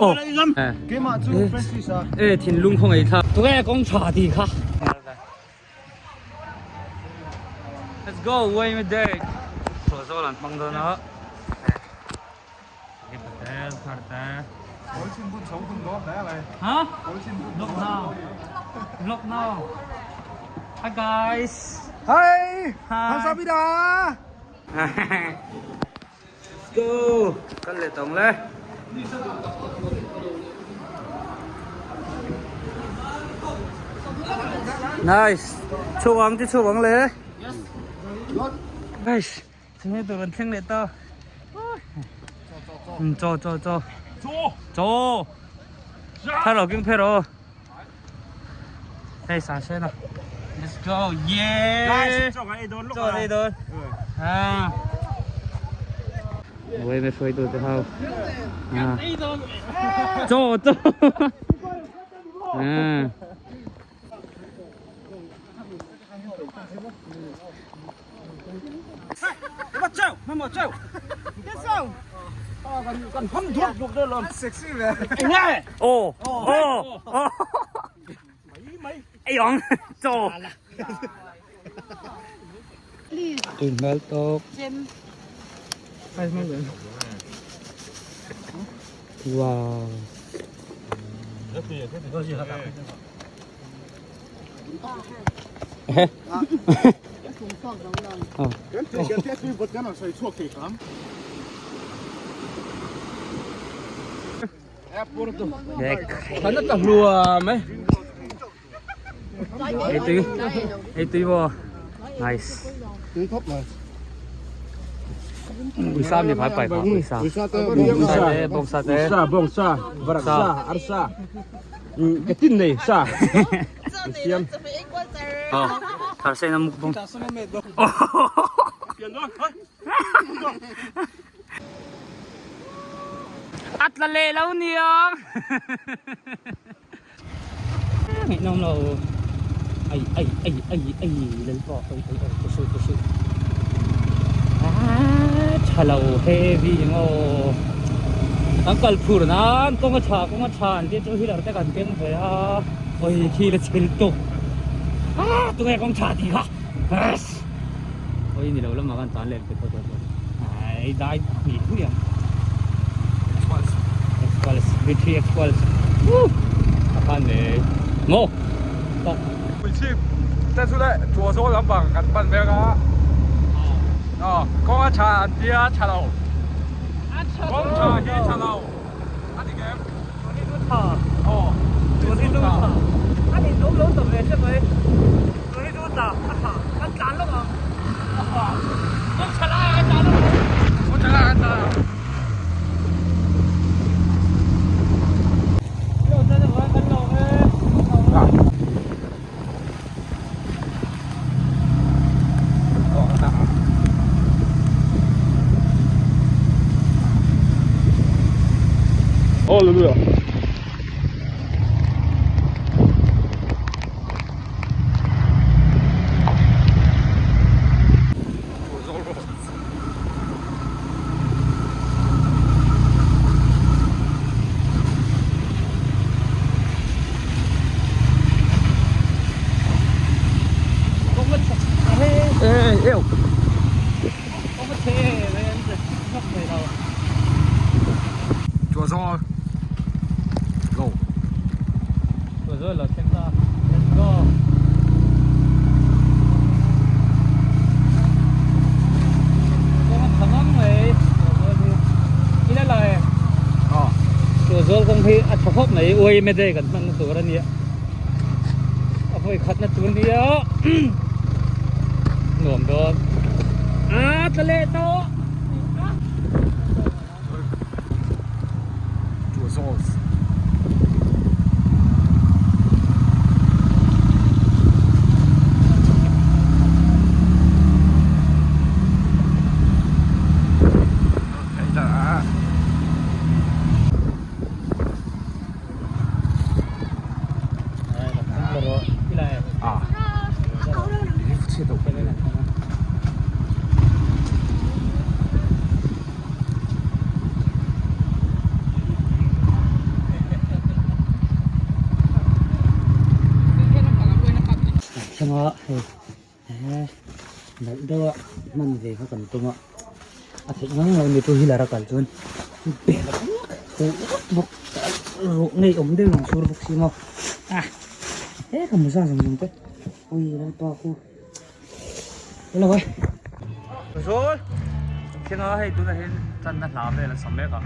Oh. Keimah chu Francis a. E thinlung khaw ngei thlak. Tunge kawng tha ti kha. Let's go way me day. Chaw zawl an hmang dawn a. Hả? Vlog now. Vlog now. Hi guys. Hi. Hi. Kamsahamnida. Let's go. Kal leh tawng le. Nice. Chhuak ang chu chhuak ang le. Nice. Chumi tur kan thleng leh ta. Chaw chaw chaw. Chaw. Thar lo king phe ro. Hei sa se na. Let's go. Yeah. Chaw kan ei dawn Chaw ei dawn. Ha. Ôi mày phơi tôi hao. À. Chaw chaw. À. Ồ ồ ồ. Ei ang chaw. Tui hmel tawk. Wow. Ei tui ei tui maw nice uisa mi phai pai phah uisa uisa te bawngsa te uisa bawngsa varaksa arsa ka tin nei sa siam oh thar sen a mukbang A tla leh lo niang. Ngaihnawm lo. Ai ai ai ai ai lal pawh ai ai ai ka su ka su. Ah tha lo heavy eng aw. An kal phur nan kawng a tha kawng a tha an tia chu hilar te kan keng ve a. Oi khi la chhel tuk. Ah tunge kawng tha tih kha. Yes. Oi ni lo lamah khan tan leh pe tawh tawh ai dai ni thui ang Expulse V3 Expulse Woo a khan le ngo tok Chip te chu le chua zawl lampang kan pan mek a aw kawng a tha an tia tha lo kawng tha hi tha lo a ti kem Tuni chu tha aw tuni chu tha a ni lo lo tam ve hle mai tuni chu tla a tha kan tlan lawk ang kawng tha lai ah kan tlan lawk ang kawng tha lai ah kan tlan ang. Hallelujah. Chùa Zol Go Chùa Zol là thleng ta Let's go Kawng a tha ngang mai Chùa Zol hi I la lai Chùa Zol kawng hi a tha khawp mai uai me dei kan hman na tur a nia a vawi khat na tur nia nuam dawn a tla leh tawh. hei he nalh deuh a hman ve kha kan tum a a theih ngang lo a ni two wheeler a kal chuan ber huh bawk ruah ngei awm deuh ang chhur bawk si maw a he ka mawza zawng zawng te ui lalpa khu hello oi zawl thlenga hei tunah hian channa hla vel a sa mek a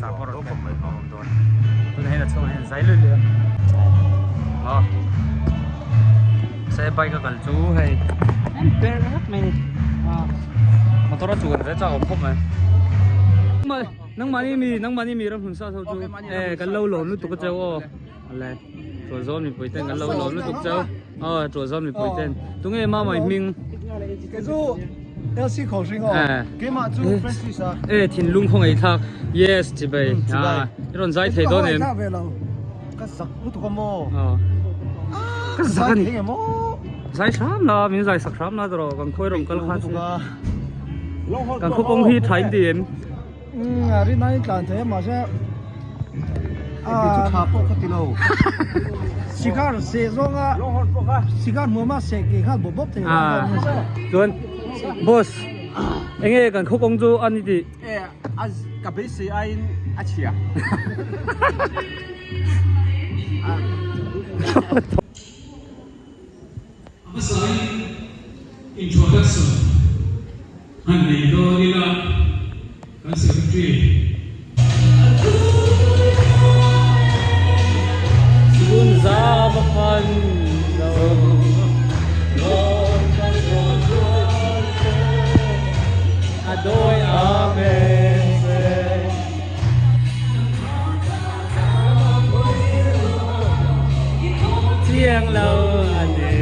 sa pawh rawn thlen mai a awm dawn tunah hian a chhungah hian zai luih luih a aw se bike a kal chu hei an per rat mai ni motor a chuan ve chak awm khawp mai nangmahni mi nangmahni mi ram hmun sa ho chu e kan lo lawm lutuk a cheu aw le tuah zawn mipui ten kan lo lawm lutuk cheu aw tuah zawn mipui ten tunge mamai hming kei chu LC Khawhring aw keimah chu Francis a e thinlung khawngaih thlak yes chibai i rawn zai thei dawn em ka zak lutuk a maw ka zak ani thei maw zai hram la min zai sak hram la tawh kan khawi rawn kal kha chu kan khaw kawng hi tha in ti em a rin aiin tlan thei a mahse a tha pawh ka ti lo cigar seh zawnga cigar hmuama seh ke khan bawp bawp thei a chuan boss enge kan khaw kawng chu ani tih e a ka beisei aiin a chhia. Hmasain introduction han nei dawn ila kan secretary. Chhun zau a phan lo rawn kan rawn rual che a dawi amen che. Chiang lo a ni.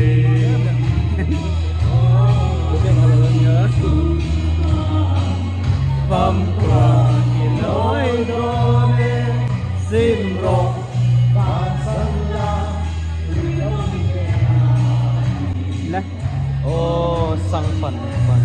Famkua i lawi dawn e, sim rawh bansan la le. Aw sang fan fan.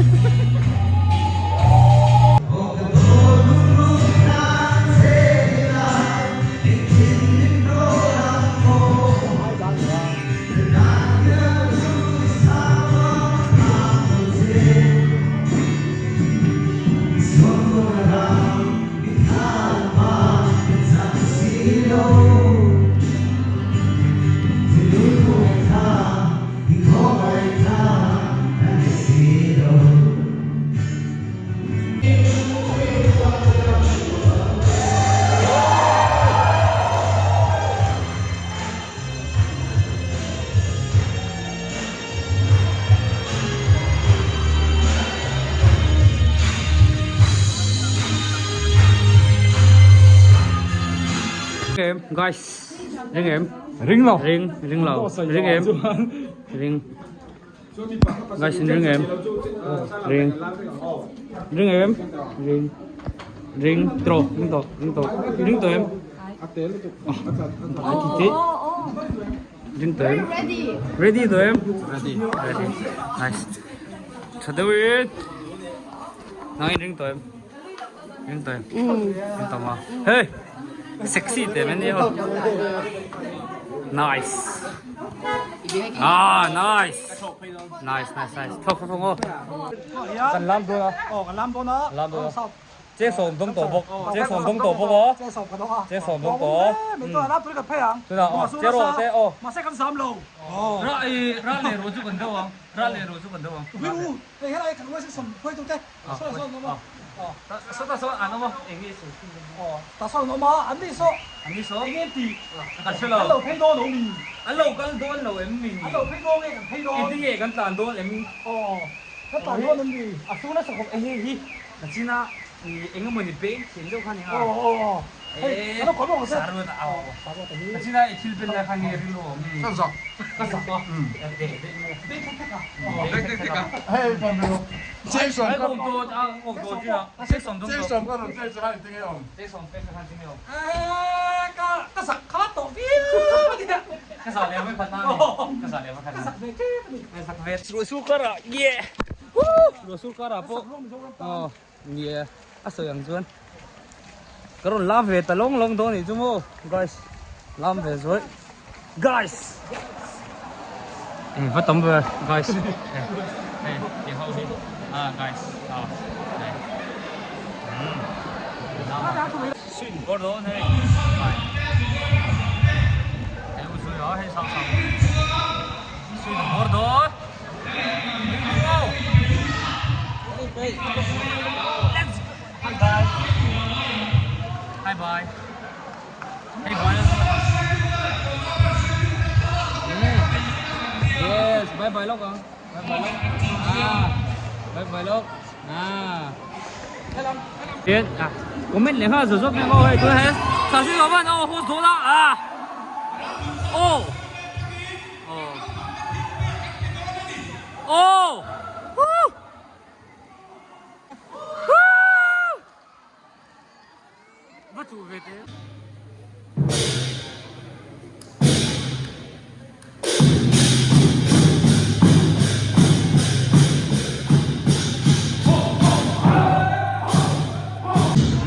Em guys ring em ring lo ring ring lo ring em ring Guys in ring em ring ring em ring ring tro ring to ring to ring to em ring to em ready to em ready ready nice tha deuh in nang in ring to em ring to em ring to ma hey sexy te men ni ho nice ah nice nice nice nice thok thok thok kan lam dawn a oh kan lam dawn a lam dawn a che sawm dawng tawh bawk che sawm dawng tawh bawk aw che sawm ka dawng a che sawm dawng tawh min chuan lam turin kan phei ang tuna aw che rawh te aw mahse kan zam lo ra i ra leh ro chu kan deuh ang ra leh ro chu kan deuh ang Viru hei helai kan uai sawm khuai tu te saw saw an awm a saw ta saw an awm a eng nge sawi thin dawn aw ta saw an awm a an ni saw an ni saw eng nge ti kan hre lo an lo phei dawn lo mi an lo kal dawn lo em mi an lo phei dawn nge kan phei dawn engtin nge kan tlan dawn em aw kan tlan dawn em mi a su nasa khawp hei hi nachina eng emawni beng thiam deuh kha ni a aw aw aw hei an lo kawm ang che saruat a aw saruat a hi nachina i thil pen lai kha nge rilru awm ka zak ka zak a deh deh mai beng thek thek a beng thek thek a hei kan rilru Jason ka awm tawh a awm tawh chin a Jason dawng tawh Jason ka rawn pek che khan engtin nge awm Jason pek che khan engtin nge awm ka ka zak kha tawh viau a ni ka zah leh vek khat na ani ka zah leh vek khat na ka zak ve tep a ni ka zak ve ruah sur karah yeah ruah sur karah pawh aw ni e a sawi ang chuan ka rawn lam ve ta lawng lawng dawn anih chu maw guys lam ve zuai guys. Eh va tam ve guys eh hei ti ho hi ah guys ah hei Xin có đó này Hei u zui a hei sang sang Xin có đó Let's go. Hi guys. Hi bye. Hey bye. Yes, bye bye lok ah. Bye bye lok. Ah. Bye bye lok. Ah. Tiến à, comment 两下手说别过会对，小心老板哦，喝多了啊。哦。哦。哦。Woo! Woo! Va chu ve te.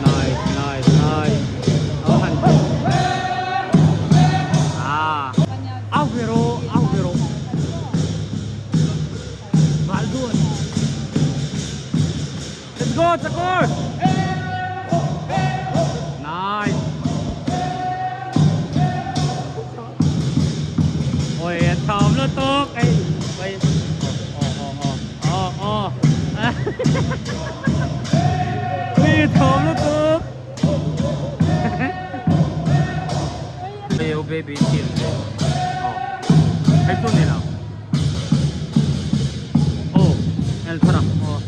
Nice, nice, nice. Ờ hành. À. Ao về rồi, ao về rồi. Vãi luôn. Let's go, Chakor. Nice. Ôi, thòm nó tốt. Ê, ê. Ồ, ồ, ồ, ồ, ồ. Ui, thòm nó tốt. Leo baby chill. Ồ. Hết tuần này nào. Ồ, el thara. Ồ.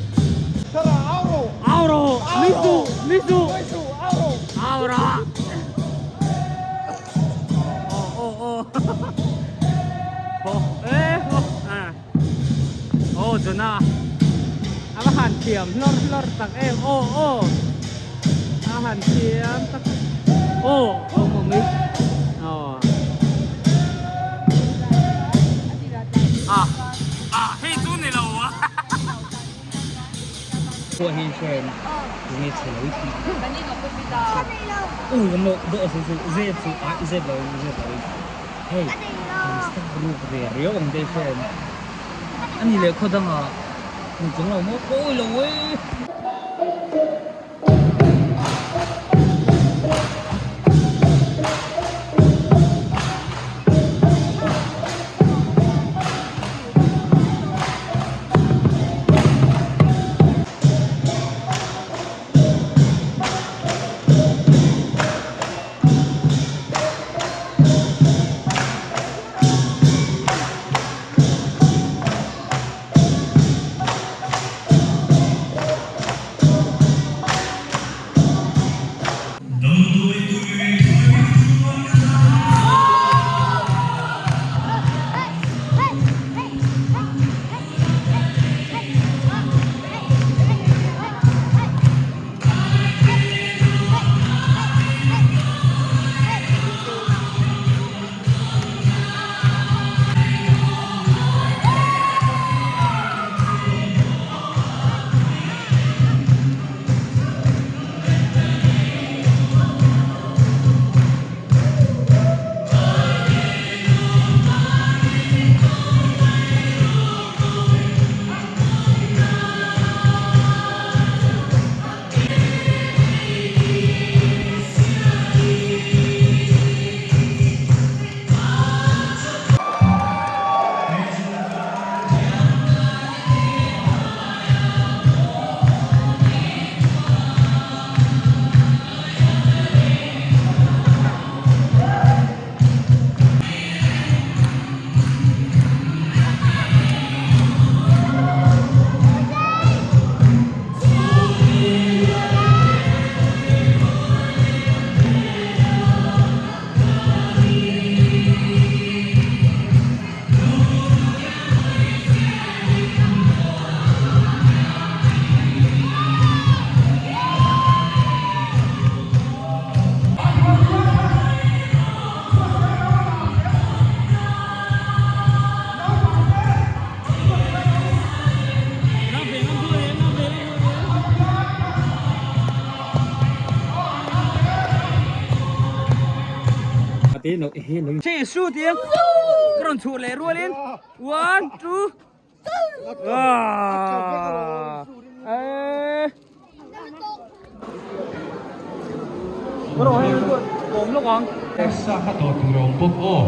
Auro, Misu, Misu. Aura. Ồ, ồ, ồ. Ồ, ê, ồ, à. Ồ, chuẩn à. À, mà hàn thiểm, lor, lor, tặc em. Ồ, ồ. À, hàn thiểm, tặc. Ồ, ồ, một mít. Ồ. À, à, hey, chú này là ủa. Của hi chen, nghe chè lối thì. Ui, cái mộ đỡ sự sự dễ sự ai dễ lời dễ lời. Hey, ruk ve riau ang te hian ani leh khaw dangah hmu chung lo maw pawi lo e. te no he lo che su tiang ka rawn chhuah leh rualin one two ah eh Bro hei kawm lawk ang. Sa kha tawh tur a awm bawk aw.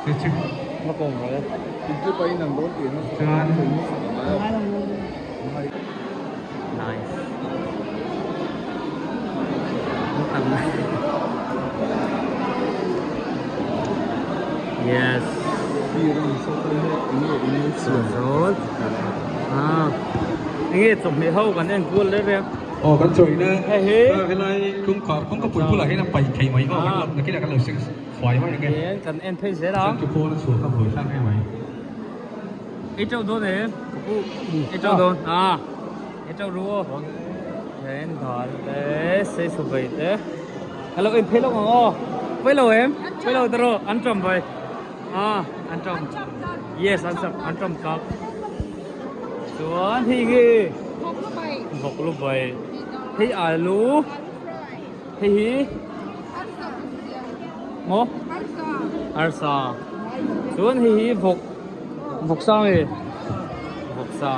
Che che. Ma kawm rawh e. Chuan. Nice. Yes. Chuan. Ah. Enge chawhmeh ho kan en kual reng reng. Aw kan chawihna Hei hi. Helai kawngkhar kawngkapui bulah hian a paih thei mai aw kan lo nakinah kan lo seng fai mai ang e. Hian kan en phei zel a. Chuan chu pawn a chhuah kha buai thlak em mai. Ei teuh dawn em? Ka pu ei teuh dawn a ei teuh ru aw. Hian dal te sei chhu bai te. Ka lo en phei lawk ang aw. Pawi lo em? Pawi lo tawh an tawm bai. A an tawm. Yes an tawm an tawm tak. Chuan hei nge vawk lu bai. Hei alu. Hei hi maw arsa. Chuan hei hi vawk vawk sa nge vawk sa.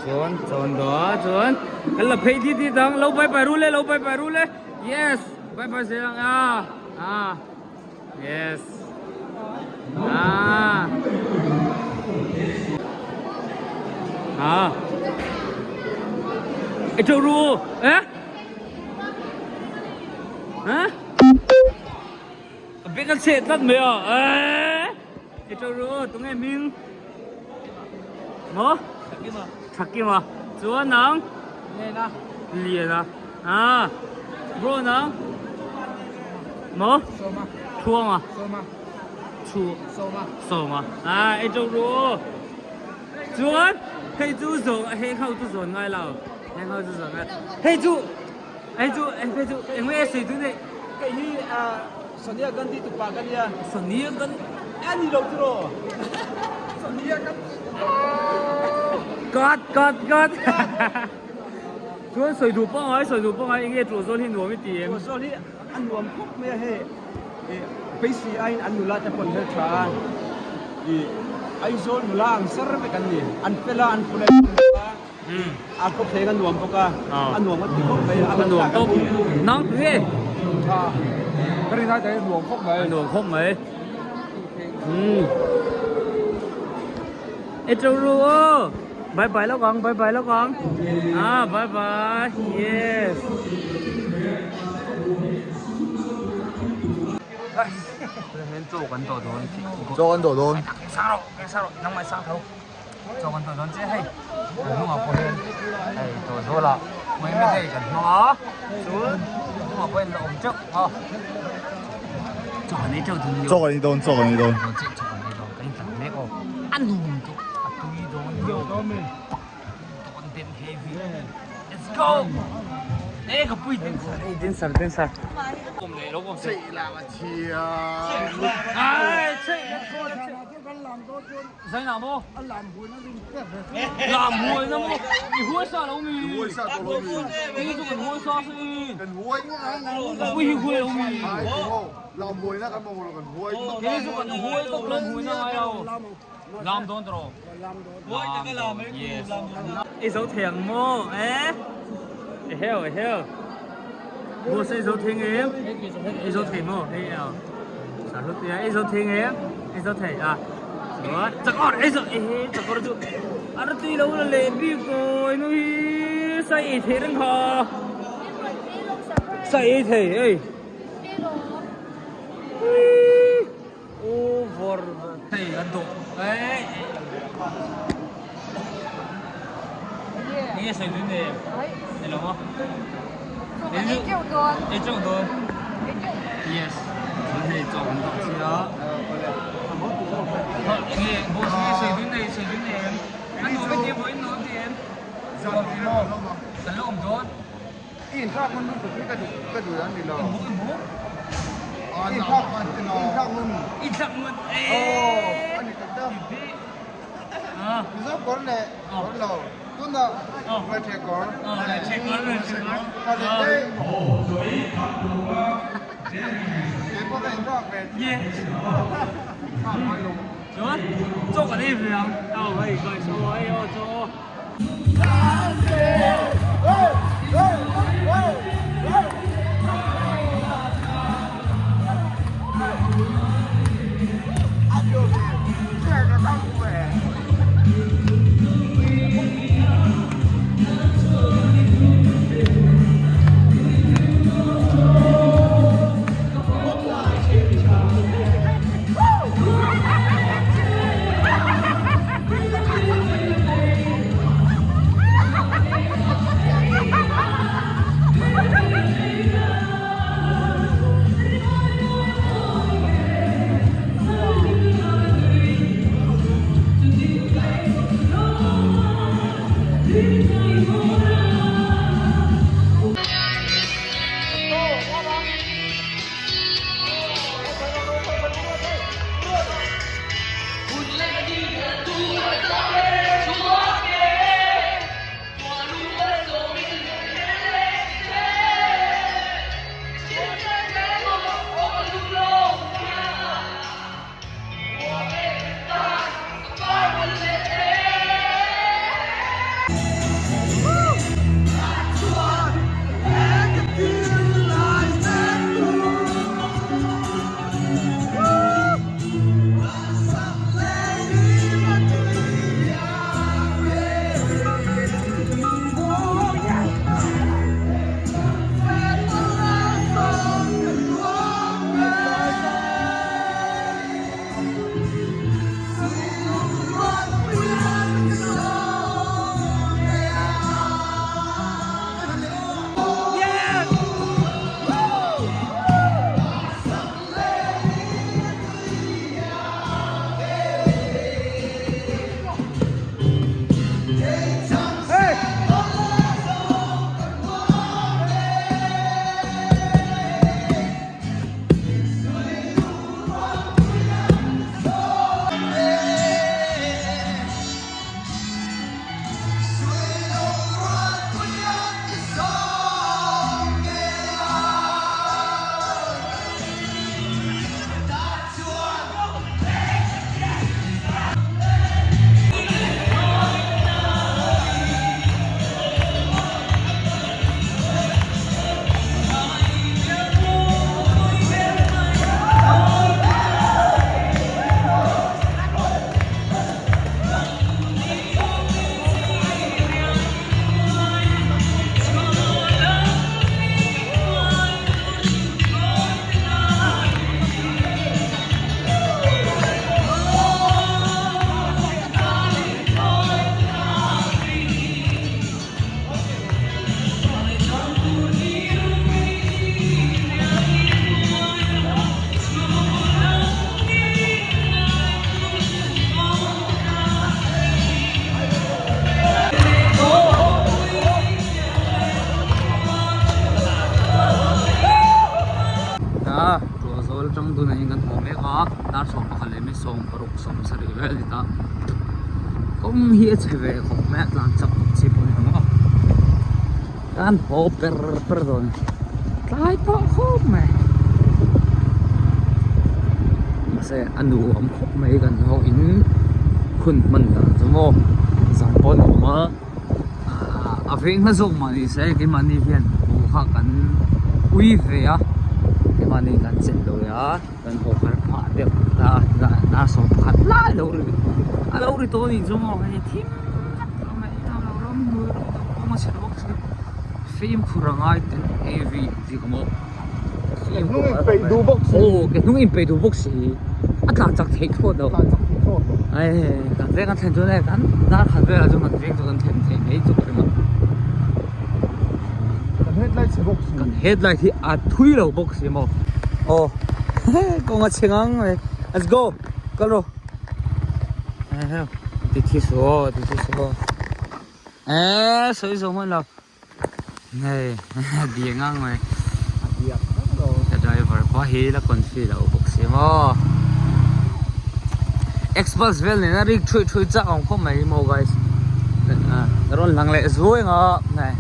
Chuan chawn daw a chuan kan la phei ti ti dang lo bai bai ru le lo bai bai ru le yes bai bai zel ang a a. Yes. Ah. Ah. Ê châu ru. Ê. Hả? Biết cái xe tắt mày à? Ê. Ê châu ru, tụi nghe miếng. Mó? Thakima. Chúa nắng. Liền à. À. Bro nắng. Maw? Thuang a? Chu. Sawm a. Ah, ei ṭo ru aw. Chuan hei chu zawng heng ho chu zawn ngai lo. Heng ho chu zawn ngai. Hei chu hei chu hei chu eng nge sei tu nei? Kei hi Sonia Gandhi tupa ka nia. Sonia Gandhi. A ni lo chu ro. Sonia Gandhi. Cut cut cut. Chuan sawi duh pangai sawi duh pangai eng nge ṭuah zawl hi nuam i ti em? Ṭuah zawl hi a nuam khawp mai a hei ih beisei aiin an nula te pawh an hmeltha a ih Aizawl nula ang zar vek an ni an fel a an phul a a khawp thleng a nuam bawk a a nuam a ti khawp mai a nuam tawp nang nge ka rin ai a nuam khawp mai a nuam khawp mai umm e ṭo ru aw. Bye bye lawk ang, bye bye lawk ang. Ah, bye bye. Yes. Chaw kan tawh dawn. Chaw kan tawh dawn. Sang rawh, sang rawh, nangmah sang tho. Chaw kan tawh dawn che hei. Kan hnungah pawh hian hei tawh zawlah mai mai hei kan hmang a. Chuan hnungah pawh hian la awm teuh a. Chaw kan ei teuh dawn. Chaw kan ei dawn, chaw kan ei dawn. Chaw kan ei dawn, kan intlan mek aw. A nuam tawh. A tui dawn viau dawn den heavy let's go e ka pui den sar ei den sar den sar awm leh lo awm Chei la ma thia ai chei let's go let's go zai na mo lam huai na mo i huai sa lo mi huai sa to lo mi ni chu kan huai sa si kan huai pui hi huai lo mi ai lam huai na kan mo lo kan huai ke chu kan huai to lam huai na ngai lo Lam dawn tawh rawh. Lam dawn. Yes. I zo thei ang maw? Eh? Eheu eheu. Boss i zo thei ngem? I zo thei maw? Hei a. Sa hlut tia i zo thei ngem? I zo thei a. Chuan chakawr i zo ehe chakawr chu a tui lo la leh bik kawi nu hi sa ei thei reng kha. Sa ei thei ei. Over hei an dawh eh enge sawi dun em ni lo maw Ei teuh dawn ei teuh dawn yes chuan hei chaw an dawh sia enge boss enge sawi dun nei sawi dun em an nuam i ti em vawiin nuam i ti em kan la awm dawn. Yeah. Chuan chaw kan ei ve ang. Aw hei guys aw hei aw chaw aw. Ta Tuahzawl atang tunah hian kan haw mek a dar 11 leh mi 16 70 vel a ni ta kawng hi a chhe ve khawp mai a tlan chak chi pawh a ni lo a kan haw per per dawn tlai pawh khawp mai mahse a nuam khawp mai kan haw in hun hman dan chu maw zan pawh a nuam a. A veng hla zawk mah ni se keimahni hian haw kha kan ui ve a keimahni kan chelh lo a kan haw kar phah deuh ta a dar 11 lai lo ri a lo ri tawh a nih chu maw hei thim vek tawh mai a lo ram hnuai rawng deuh kawng a chhe bawk si fimkhur a ngai tel heavy tih ka maw Hnung in peih duh bawk si. Aw ke hnung in peih duh bawk si. A tlan chak theih thlawt lo. Tlan chak theih thlawt lo. Ai kan veng an thlen chuan e kan dar khat velah chuan kan veng chu kan thlen theih mai chu ka ring a. Kan headlight chhe bawk si. Kan headlight hi a thui lo bawk si maw. Aw kawng a chhe ngang mai. Let's go. Kal rawh. Ti thi suh aw ti thi suh aw. Eh sawi zawh hman lo. Hei diak ngang mai ka driver pawh hi la confi loh bawk si maw express vel nena rik thui thui chak ang khawp mai maw guys ka rawn lang leh zuai ang a hei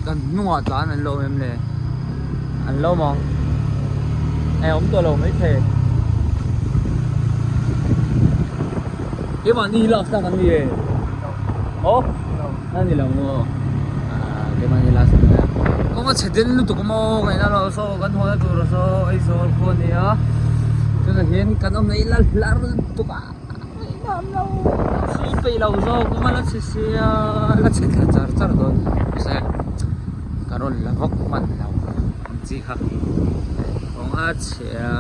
kan hnungah tlan an lo awm em le. An lo mawng. E awm tawh lo mai thei. Keimah ni last na kan ni e. Aw? Na ni lo maw? Ah, keimah ni last na. Kawng a chhe den lutuk maw ka ina lo saw kan haw na tur saw Aizawl khua a nia. Tunah hian kan awmna ila hlar lutuk a. Ngainam lo sui peih lo zawk kawng a la chhe sia la chhe thla char char dawn se ka rawn la vak hman lo ang chi kha kawng a chhe a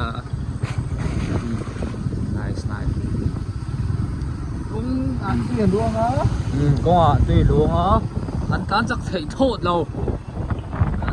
nice nice Kawng ah tui a luang a kawng ah tui a luang a an tlan chak theih thawt lo.